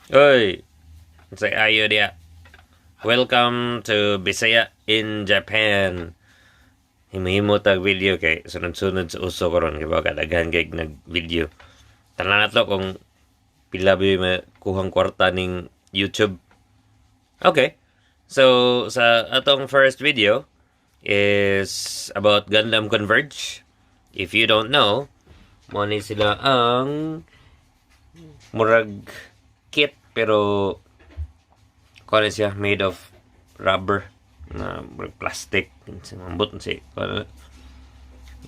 Oy, say ayo diya. Welcome to Bisaya in Japan. Himo-himo tag video kay sunod-sunod sa uso karon kay baka daghan kay nag-video. Tanan nato kung pila ba makuhang kwarta ning YouTube. Okay. So sa atong first video is about Gundam Converge. If you don't know, mo ni sila ang murag kit pero kuan siya, made of rubber na murag plastic, ambot si kuan,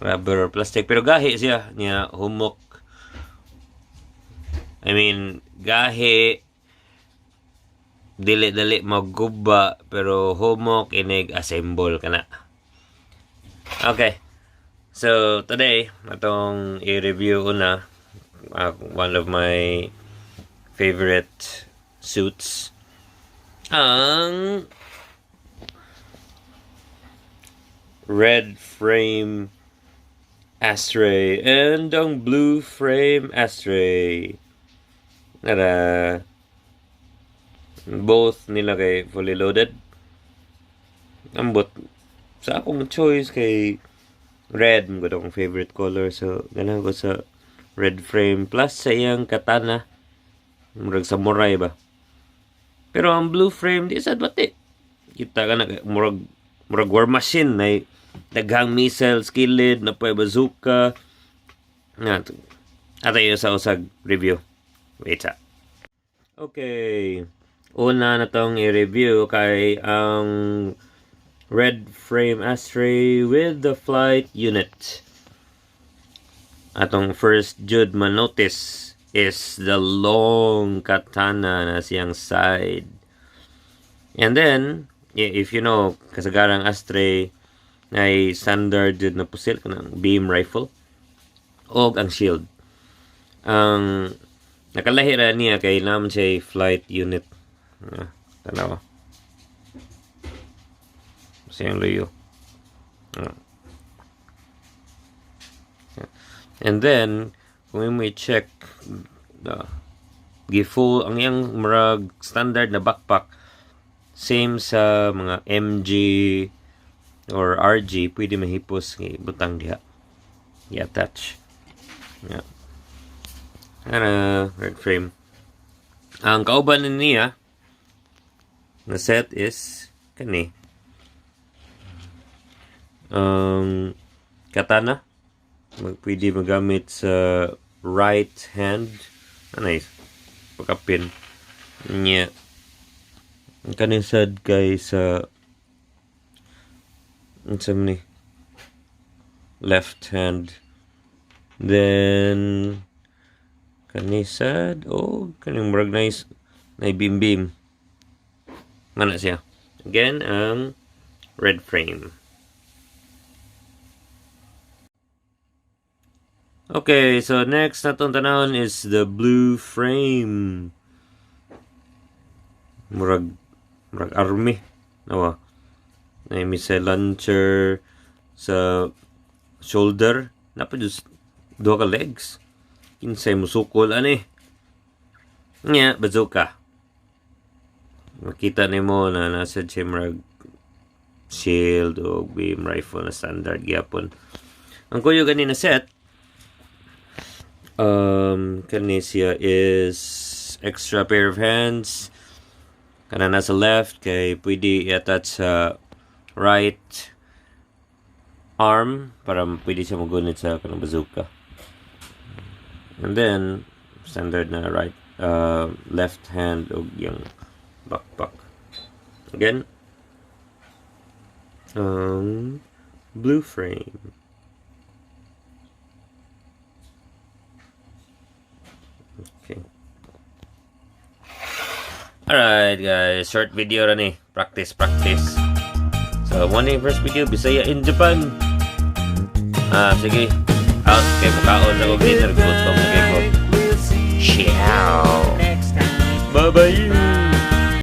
rubber or plastic, pero gahi siya niya, humok. I mean, gahi, dili dali maguba pero humok inig assemble kana. Okay, so today atong i-review una, one of my favorite suits, ang red frame Astray and ang blue frame Astray. Nara, both nila kay fully loaded. Ambot sa akong choice kay red mo akong favorite color, so ganahan ko sa red frame plus sa iyang katana, murag samurai ba. Pero ang blue frame di sad bati kita ka na murag war machine na daghang missiles kilid na pa, bazooka nga. Atay sa usag review. Wait sa. Okay, una na tong i-review kay ang red frame Astray with the flight unit. Atong first jud man-notice is the long katana na siyang side. And then, if you know, kasagarang Astray ay standard jud na pusil kanang beam rifle og ang shield. Ang nakalahi ra niya kay naman siya flight unit. Ah, tanawa. Siyang luyo. Ah. And then, kung imo i-check, gi-full ang iyang murag standard na backpack, same sa mga MG or RG, pwede mahipos nga butang diha. I-attach. Yeah. Ana, red frame. Ang kauban niya na set is kani. Ang katana pwede magamit sa right hand. Ano is pagkapin niya. Ang kaning sad kay sa unsa man ni, left hand. Then kani sad oh, kaning murag nice na beam beam mana siya. Again, ang red frame. Okay, so next natong tanawon is the blue frame. Murag army. Nawa. Na missile launcher sa shoulder. Napa just duha ka legs. Kinsay musukol ani. Nya, bazooka. Makita nimo na nasa siya murag shield o beam rifle na standard gyapon. Ang kuyo gani na set kani siya is extra pair of hands kana nasa left kay pwede i-attach sa right arm para pwede siya magunit sa kanang bazooka. And then standard na right left hand og yung backpack. Again, blue frame. Okay. Alright guys, short video ra ni. Practice, practice. So, one first video, Bisaya in Japan. Ah, sige. Out kay mukaon na og dinner, gutom na kay ko. Ciao. Bye-bye.